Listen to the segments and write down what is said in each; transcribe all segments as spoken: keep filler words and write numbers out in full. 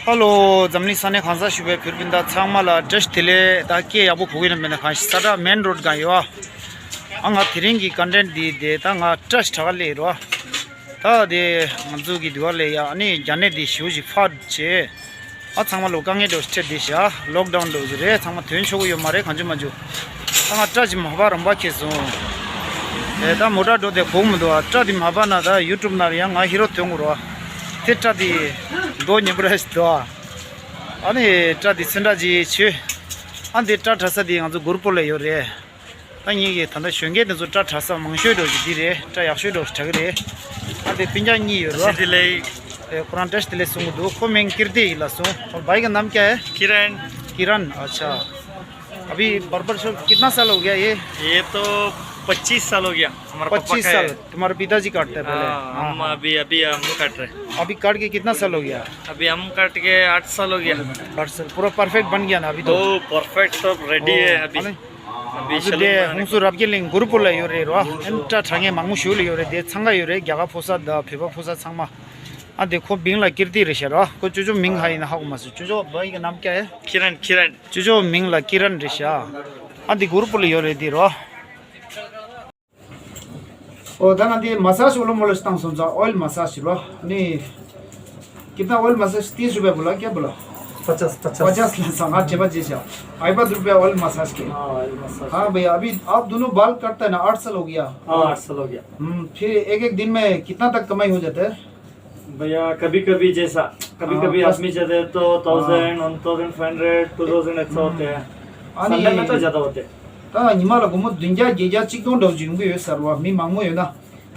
ཧ་ལོ། འཛམ་གླིང་ས་གནས་གང་སར་བཞུགས་པའི་བོད་སྤུན་ཟླ་ཚང་མ་ལ་བཀྲ་ཤིས་བདེ་ལེགས། ད་སྐད་ཡག་པོ་གོ་གི་རེད་མེད་ན། གང་ཞིག་ས་བྲག་མེན་རོ་ཌི་སྒང་ཡོད་ཨ། ང་དེ་རིང་གི་ཀོན་ཊེན་ཊི་འདི་དེ་ད་ང་བཀྲ་ཤིས་དྲག་ལས་རོ། ད་དེ་ང་ཚོ་གི་དུས་བ་ལས་ཡ་ཨ་ནི་རྒྱ་ནད་འདི་ཞེ་པོ་ཅིག་ཕར་བྱས། ཨ་ཚང་མ་ལོ་དཀའ་ངལ་འདྲ་བོ་ཞིག་འཕྲད་བསྡད་ཤག་ལོག་ཌའུན་འདྲ་བོ་ཞིག་རེད། ཚང་མ་ཐོན་ཆོག་གི་ཡོད་མ་རེད། གང་བྱུང་མ་བྱུང་། ད་ང་སྐྲ་ཅིག་མ་སྦགས་རང་སྦགས་ཁེལ་སོང་། ཨེ་ད་མོ་ཊ་འགྲོ་དེ་གོ་མི་འདུག་ཨ་སྐྲ་དེ་མ་སྦགས་ན་ད་ཡུ་ཊུབ་ནང་ལ་ཡང་ང་ཧི་རོ་ཐོན་དགོས་རེད་བ། དེ་སྐྲ་དེ་མདོག་ཉེས་པོ་ར་ཞིག་འདུག་ཨ་ནི་སྐྲ་དེ་ཚོན་ཁྲ་ཅིག་བྱོས། ཨ་འདི་སྐྲ་བྲ་ས་དེ་ང་ཚོ་གུར་པོ་ལ་ཡོད་རེད། ད་ངེད་ཀྱི་ད་ལྟ་གཞོན་སྐྱེས་དེ་ཚོ་སྐྲ་བྲ་ས་མང་ཤོས་འདྲ་བོ་ཞིག་འདི་རེད། སྐྲ་ཡག་ཤོས་འདྲ་བོ་ཞིག་གྲགས་ཀྱི་རེད། ཨ་དེ་སྤུན་ཀྱག་གཉིས་ཡོད་རེད། བཀྲ་ཤིས་བདེ་ལེགས། ཨེ་ཁོ་རང་བཀྲ་ཤིས་བདེ་ལེགས་གསུང་གི་འདུག་ཁོ་མིང་ཀིརྟི་ཡིན་ལབ་སོང་། और भाई का नाम क्या है? किरण। किरण, अच्छा। अभी बार्बर शॉप कितना साल हो गया ये? ये तो पच्चीस साल हो गया। हमारा पापा पच्चीस का साल। है। तुम्हारे पिताजी काटते हैं पहले? हाँ, हम हाँ। अभी, अभी हम काट रहे हैं। अभी काट के कितना साल हो गया? अभी हम काट के आठ साल हो गया। आठ साल। पूरा परफेक्ट बन गया ना अभी तो? ओ, परफेक्ट तो रेडी है अभी। हाँ, अभी अभी सैलून दे बनाने का। हुंसू रब के लिंग गुरु पुल यो रे रो। एंटा ठंगे मांगू शूल यो रे दे छंगा यो रे ग्यागा फोसा दा फेबा फोसा छंगमा। आ देखो बिंग ला कीर्ति रे शरा। को चुजो मिंग हाई ना हाउ मस। चुजो भाई का नाम क्या है? किरण, किरण। चुजो मिंग ला किरण रे शा। आ दे गुरु पुल यो रे दे रो। ओ दाना दे मसाज ओलो मोलो स्तांग सोंजा ऑयल मसाज रो। नहीं, कितना ऑयल मसाज? तीस रुपए बोला, क्या बोला? पचास, पचास। पचास ला सांगा जेबा जेशा। आइबा रुपया ऑयल मसाज के। हाँ, ऑयल मसाज। हाँ भैया, अभी आप दोनों बाल कटता है ना, आठ साल हो गया। हाँ, आठ साल हो गया। हम्म, फिर एक एक दिन में कितना तक कमाई हो जाता है? भैया, कभी कभी जैसा, कभी हाँ, कभी बस। आदमी ज्यादा है तो हाँ। Thousand, one thousand five hundred, two thousand ऐसा हम्म। होते हैं। हाँ, संडे नहीं। में तो ज्यादा होते हैं। ད་ཉི་མ་ལ་སྒོར་མོ་བདུན་བརྒྱ་བརྒྱད་བརྒྱ་གཅིག་སྟོང་འདྲ་བོ་ཅིག་ཡོང་གི་ཡོད་ཟེར་བ། མི་མང་པོ་ཡོད་ན།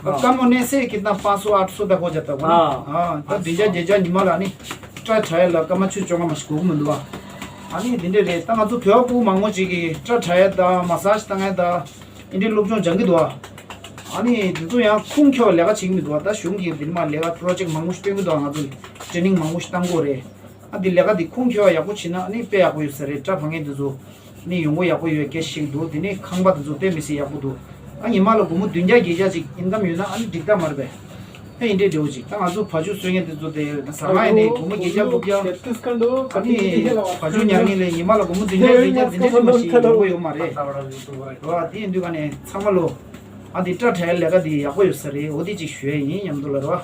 ཨ། कम होने से कितना पाँच सौ आठ सौ तक हो जाता होगा ना? हाँ। ཨ། ད་བདུན་བརྒྱ་བརྒྱད་བརྒྱ་ཉི་མ་ལ་ནི་སྐྲ་བྲ་ཡ་ལ་སྐར་མ་བཅུ་བཅོ་ལྔ་མ་ཞིག་དགོས་ཀྱི་མི་འདུག་ཨ། ཨ་ནི་འདི་འདྲས་རེད། ད་ང་ཚོ་བོད་པ་ཕྲུ་གུ་མང་པོ་ཅིག་གིས་སྐྲ་བྲ་ཡ་དང་མ་སཱཇ་བཏང་ཡ་དང་འདི་འདྲས་སློབ་སྦྱོང་སྦྱང་གི་འདུག་ཨ། ཨ་ནི་འདི་ཚོ་ཡང་ཁུངས་འཁྱོལ་བ་ལས་ཀ་བྱེད་ཀྱི་མི་འདུག་ཨ། ད་གཞུང་གིས་འདི་མ་ལས་ཀ་པྲོ་ཇེག་མང་པོ་ཞིག་སྟོན་གྱི་འདུག་ཨ། ང་ཚོ་ཊེ་ནིང་མང་པོ་ཞིག་བཏང་དགོས་རེད། ཨ་འདི་ལས་ཀ་འདི་ཁུངས་འཁྱོལ་བ་ཡག་པོ་བྱེད་ན་ཨ་ནི་དཔེ་ཡག་པོ་ཡོད་ས་རེད། སྐྲ་བྲ་མཁན་འདི་ཚོ་ནི་ཡོང་སྒོ་ཡག་པོ་ཡོད་སྐད་ཤེས་འདུག་དེ་ནས་ཁང་པ་དེ་ཚོ་དཔེ་མི་སྲིད་ཡག་པོ་འདུག་ཨ་ཉི་མ་ལ་སྒོར་མོ་བདུན་བརྒྱ་བརྒྱད་བརྒྱ་ཅིག་ཨིན་ཀམ་ཡོད་ན་ཨ་ནི་འགྲིག་ཐག་མ་རེད་པས། ཨ་ཡིན་འདྲའི་འདྲ་བོ་ཅིག་ད་ང་ཚོ་བ་ཕྱུགས་གསོ་མཁན་དེ་ཚོ་དེ་ཟ་མ་ཡིན་ནས་སྒོར་མོ་བརྒྱད་བརྒྱ་དགུ་བརྒྱ་ཨ་ནི་བ་ཕྱུགས་ཉར་མཁན་ལས་ཉི་མ་ལ་སྒོར་མོ་བདུན་བརྒྱ་བརྒྱད་བརྒྱ་དེ་འདྲ་ཅིག་མ་ཞིག་ཡོང་སྒོ་ཡོད་མ་རེད། རེད་བ། དེ་ཡིན་དུས་ག་ནས་ཚང་མ་ལོ་ཨ་འདི་སྐྲ་བྲ་ཡའི་ལས་ཀ་འདི་ཡག་པོ་ཡོད་ས་རེད། འོ་དེ་ཅིག་ཞུ་ཡ་ཡིན་སྙམ་དུ་ལ་རེད་བ།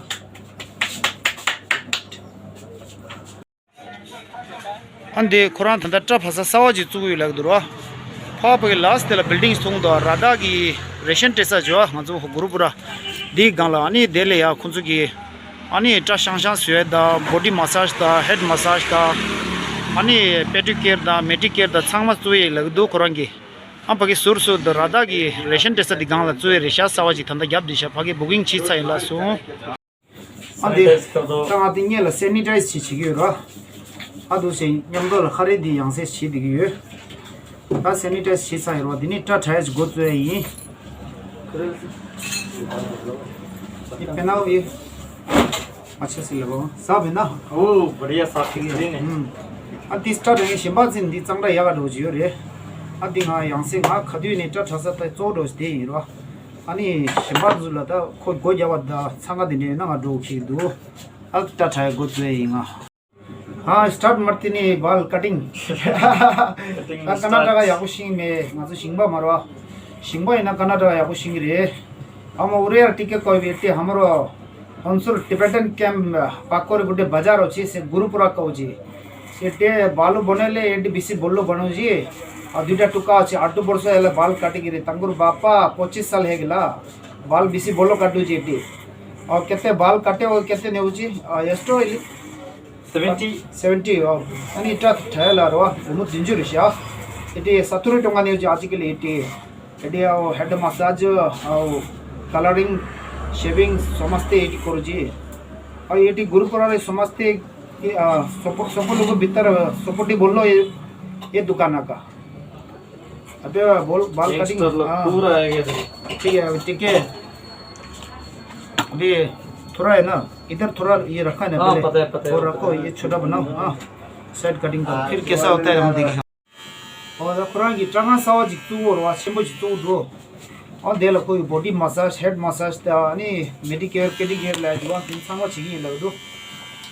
ཨ་འདི་ཁོ་རང་ད་ལྟ་སྐྲ་བྲ་ས་གསར་པ་ཅིག་བཙུགས་ཡོད་ལབ་ཀྱི་འདུག་ར། ཕ་བོད་ཀྱི་ལ་སི་དེ་ལ་བིལ་ཌིང་མཐོང་དུ་ར་ད་གི་རེ་ཤན་སྤྲད་ས་བྱོས་ང་ཚོ་གུ་རུ་པུ་ར་འདིའི་སྒང་ལ། ཨ་ནི་དེ་ལས་ཡ་ཁོང་ཚོ་གི་ཨ་ནི་སྐྲ་ཤང་ཤང་བཟོ་ཡ་དང་བོ་ཌི་མ་སཱཇ་དང་ཧེཌ་མ་སཱཇ་དང་ཨ་ནི་པེ་ཌི་ཀེར་དང་མེ་ཌི་ཀེར་དང་ཚང་མ་བཙུགས་ཡོད་ལབ་ཀྱི་འདུག་ཁོ་རང་གི། ཨ་ཕ་གི་ཟུར་ཟུར་དུ་ར་ད་གི་རེ་ཤན་སྤྲད་ས་འདི་སྒང་ལ་བཙུགས་ཡོད་རེད་ཤག་གསར་པ་ཅིག་ད་ལྟ་བརྒྱབ་བསྡད་ཤག་ཕ་གི་བུ་ཀིང་བྱས་ཚར་ཡིན་ལབ་སོང་། ཨ་འདི་ད་ང་འདི་སྔོན་ལ་སེ་ནི་ཊའི་ཛི་བྱེད་བྱེད་ཀྱི་ཡོད་ར། ཨ་འདུག་སེ་མཉམ་དུ་ལ་ཁ་རས་འདི་ཡང་སེ་བྱེད་བསྡད་ཀྱི་ཡོད། ད་སེ་ནི་ཊའི་ཛི་བྱེད་ཚར་ཡོད་ར། འདི་ནི་སྐྲ་བྲ་ཡ་ཅིག་འགོ་བཙུགས་ཡ་ཡིན། ये पहनाओ ये। अच्छा सिलेगा। साफ है ना? ओ, बढ़िया साफ है। हम्म। ཨ་འདི་སྐྲ་བྲ་མཁན་གཞན་པ་ཚོ་འདི་གཙང་སྦྲ་ཡག་ག་འགྲོ་གི་ཡོད་རེད། ཨ་འདི་ང་ཡང་སེ་ང་ག་དུས་ནས་སྐྲ་བྲ་ས་ད་གཙོ་བོ་འགྲོ་བྱེད་དེ་ཡིན་ར། ཨ་ནི་གཞན་པ་ཚོ་ལ་ད་ཁོ་སྒོ་རྒྱག་པ་དང་འཚང་ཁ་དེ་འདྲ་ཡོད་ན་ང་འགྲོ་གི་འདུག་ཨ་སྐྲ་བྲ་ཡ་འགོ་བཙུགས་ཡ་ཡིན་ང་། ཨ་སི་ཊར་མར་ཏི་ནི་བཱལ་ཀ་ཊིང་། ད་ཀར་ན་ཊ་ཀ་ཡག་པོ་ཤེས་ཀྱི་མེད། ང་ཚོ་ཞིང་པ་མ་རེད་བ། ཞིང་པ་ཡིན་ན་ཀར་ན་ཊ་ཀ་ཡག་པོ་ཤེས་ཀྱི་རེད། हम उरे टिके कोई व्यक्ति हमारो हंसुर टिबेटन कैंप पाकोरे गुड्डे बाजार अच्छे से गुरुपुरा का जी। ये टे बालू बने ले एडी बीसी बोलो बनो जी। और दुटा टुका अच्छे आटू बरसो एला बाल काटे गिरे तंगुर बापा पच्चीस साल है गिला। बाल बीसी बोलो काटू जी एटी। और कितने बाल काटे और कितने ने उची? आ, एस्ट्रो इली? सेवेंटी। सेवेंटी, आ, अनि इटा ठहला रवा, उनु दिंजु रिशा। एटी सत्तरी टोंगा ने उची आजकल एटी। एटी आओ हेड मसाज, आओ कलरिंग, शेविंग, समस्ते एटी करो जी। और एटी गुरुपुरा रे समस्ते, आ, सोपो, सोपो लोग भीतर, सोपोटी बोलो ये, ये दुकान का। अबे बोल, बाल कटिंग। गैंगस्टर लोग हाँ। पूरा आ गया था। ठीक है, अभी ठीक है। अभी थोड़ा है ना, इधर थोड़ा ये रखा है ना हाँ, पहले। पता है, पता है, और पता रखो, है। ये छोटा बनाओ, हाँ। साइड कटिंग करो। हाँ, फिर ये कैसा वाला होता है, हम हाँ। देखेंगे। और पुरान की ट्रक सावा जितू और वाशिंग जितू दो। और दे लो कोई बॉडी मसाज, हेड मसाज ता, नहीं, मेडिकेयर, पेडिकेयर ला, जो हम तीन सांगा चाहिए लग दो।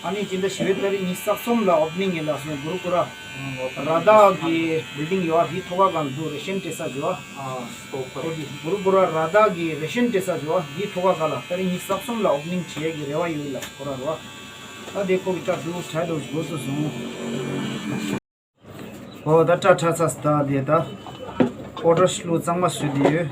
ཨ་ནི་སྤྱི་ཟླ་བཞི་པའི་ཏ་རིག་ཉི་ཤུ་རྩ་གསུམ་ལ་ཨོ་པ་ནིང་ཡིན་ལགས་སོ། གུ་རུ་ཀུ་ར་ར་དྷ་གི་བིལ་ཌིང་ཡོད་ཨ། དེའི་ཐོག་ཁ་སྒང་དུ་རེ་ཤན་སྤྲད་ས་ཡོད་ཨ། ཨོ་དེ་གུ་རུ་ཀུ་ར་ར་དྷ་གི་རེ་ཤན་སྤྲད་ས་ཡོད་ཨ། དེའི་ཐོག་ཁ་སྒང་ལ་ཏ་རིག་ཉི་ཤུ་རྩ་གསུམ་ལ་ཨོ་པ་ནིང་བྱེད་ཡས་ཀྱི་རེ་བ་ཡོད་ལགས་ཁོ་ར་རོ། ཨ་དེ་ཁོ་གི་ཏྲ་འདུག་ཁྲལ་འདུག་འགོ་ཚུགས་སོང་། ཨོ་ད་ཏྲ་ཁྲལ་ཚ་སི་ད་དེ་ད་ཨོ་ཌར་བླུགས་གཙང་མ་བཟོས་དེ་ཡོད།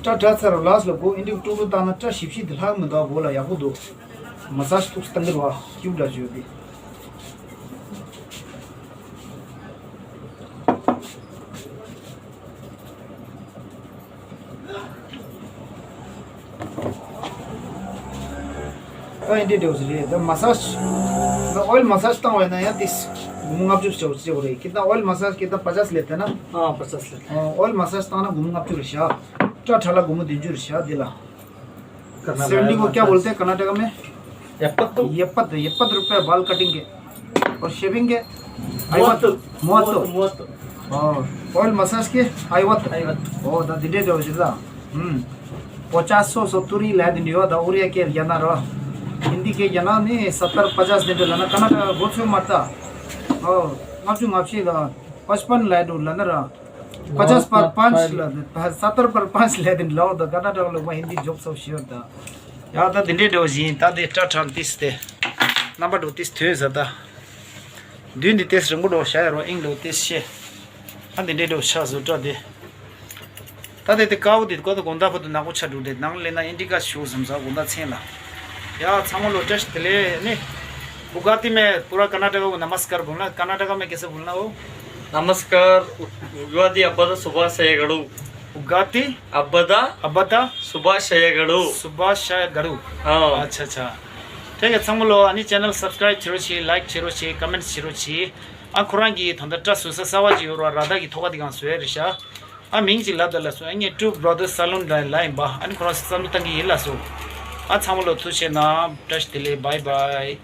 སྐྲ་བྲེགས་ཚར་རོ་ལགས་ལ་གོ། ཨིན་དྲི་ཀྲུག་ཀྲུག་བཏང་ན་སྐྲ་ཞིབ་ཞིབ་དེ་ལྷག་མི་འདུག་གོ་ལ་ཡག་པོ་འདུག་མ་སཱ་ཇི་ཐུགས་སུ་བཏང་གི་རེད་བ། སྐྱུག་འདྲ་བྱོས་ཏེ། ཨ་ཨིན་དྲི་འདྲ་བོ་ཞིག་རེད། ད་མ་སཱ་ཇི། ད་ཨོ་ཡིལ་མ་སཱ་ཇི་བཏང་བས་ན་ཡང་ཏིས་སྒོར་མོ་ལྔ་བཅུ་ཞིག་བྱེད་དགོས་རེད། ཁྱེད་ད་ཨོ་ཡིལ་མ་སཱ་ཇི་ཁྱེད་ད་པ་ཅཱ་སི་ལེན་ཏེ་ན། ཨ་པ་ཅཱ་སི་ལེན་ཏེ། ཨོ་ཡིལ་མ་སཱ་ཇི་བཏང་ན་སྒོར་མོ་ལྔ་བཅུ་རེད་ཤག་སྐྲ་བྲེགས་ལ་སྒོར་མོ་བདུན་ཅུ་རེད་ཤག་འདི་ལ། सेवंटी को क्या बोलते हैं कर्नाटक में? यप्पत्तु। यप्पत्तु, यप्पत्तु रुपये बाल कटिंग के। और शेविंग के? ಐವತ್ತು. ಮೂವತ್ತು. ಮೂವತ್ತು. ಓ, ಆಯಿಲ್ ಮಸಾಜ್ಗೆ ಐವತ್ತು. ಐವತ್ತು. ಓ, ದ ದಿಡೆ ದೇವಜಿದ. ಹ್ಮ್. ಪಚಾಸ್ ಸೊತ್ತುರಿ ಲ್ಯಾದಿನಿಯೋ ದ ಉರಿಯ ಕೆ ಜನರು. ಹಿಂದಿ ಕೆ ಜನ ನೀ ಸತ್ತರ ಪಚಾಸ್ ದಿನ ಲನ ಕನ್ನಡ ಗೊತ್ತು ಮಾತಾ. ಓ, ङाबजु ङाबसे द पचपन ल्यादु लनर. पचास पर पाँच ल, सत्तर पर पाँच ल्यादिन ल, द कर्नाटक लोग में हिंदी जोक सब शेयर द। ཡ་ད་འདི་འདྲའི་འདྲ་བོ་ཞིག་ཡིན། ད་དེ་སྐྲ་བྲེགས་ཏིས་དེ་རྣམ་པ་འདྲ་བོ་ཏིས་ཐོས་ཟ་ད། མདུན་འདི་ཏིས་རིང་པོ་འདྲ་བོ་བྱ་ཡ་རོ་ཨིང་འདྲ་བོ་ཏིས་ཤེ། ད་འདི་འདྲའི་འདྲ་བོ་ཆགས་བཟོ་སྐྲ་དེ། ད་དེ་དེ་དཀར་པོ་དེ་ཀོ་ད་དགོང་དག་བར་དུ་ནག་པོ་ཆགས་འགྲོ་དེ། ནང་ལས་ན་ཨིན་དྲི་ཀ་ཤོག་ཟམ་ཟ་དགོང་དག་མཚན་ལ། ཡ་ཚང་མ་ལོ་བཀྲ་ཤིས་བདེ་ལེགས་ནི། उगादी में पूरा कर्नाटका को नमस्कार बोलना। कर्नाटका में कैसे बोलना हो? नमस्कार, उगादी हब्बद शुभाशयगळु। उगादी हब्बद हब्बद शुभाशयगळु। शुभाशयगळु। हाँ। अच्छा, अच्छा। ठीक है, ཚང་མ་ལོ་ཨ་ནི་ཅེ་ནལ་སབ་སི་ཀ་རའིབ་བྱེད་རོགས་བྱེད། ལའིཀ་བྱེད་རོགས་བྱེད། ཀོ་མེན་ཊི་བྱེད་རོགས་བྱེད། ཨ་ཁོ་རང་གིས་ད་ལྟ་སྐྲ་བཟོ་ས་གསར་པ་ཅིག་ཡོད་ར། ར་དྷ་གི་ཐོག་ཁ་དེ་སྒང་བཟོ་ཡ་རེད་ཤག་ཨ་མིང་ཅིག་ལབ་ད་ལ་སོ། ཨ་ངས་Two Brothers Saloon ལ་ལ་ཡིན་པ། ཨ་ནི་ཁོ་རང་བསམ་བློ་བཏང་གི་ཡིན་ལ་སོ། ཨ་ཚང་མ་ལོ་ཐུགས་རྗེ་གནང་། བཀྲ་ཤིས་བདེ་ལེགས། བྷའི་བྷའི།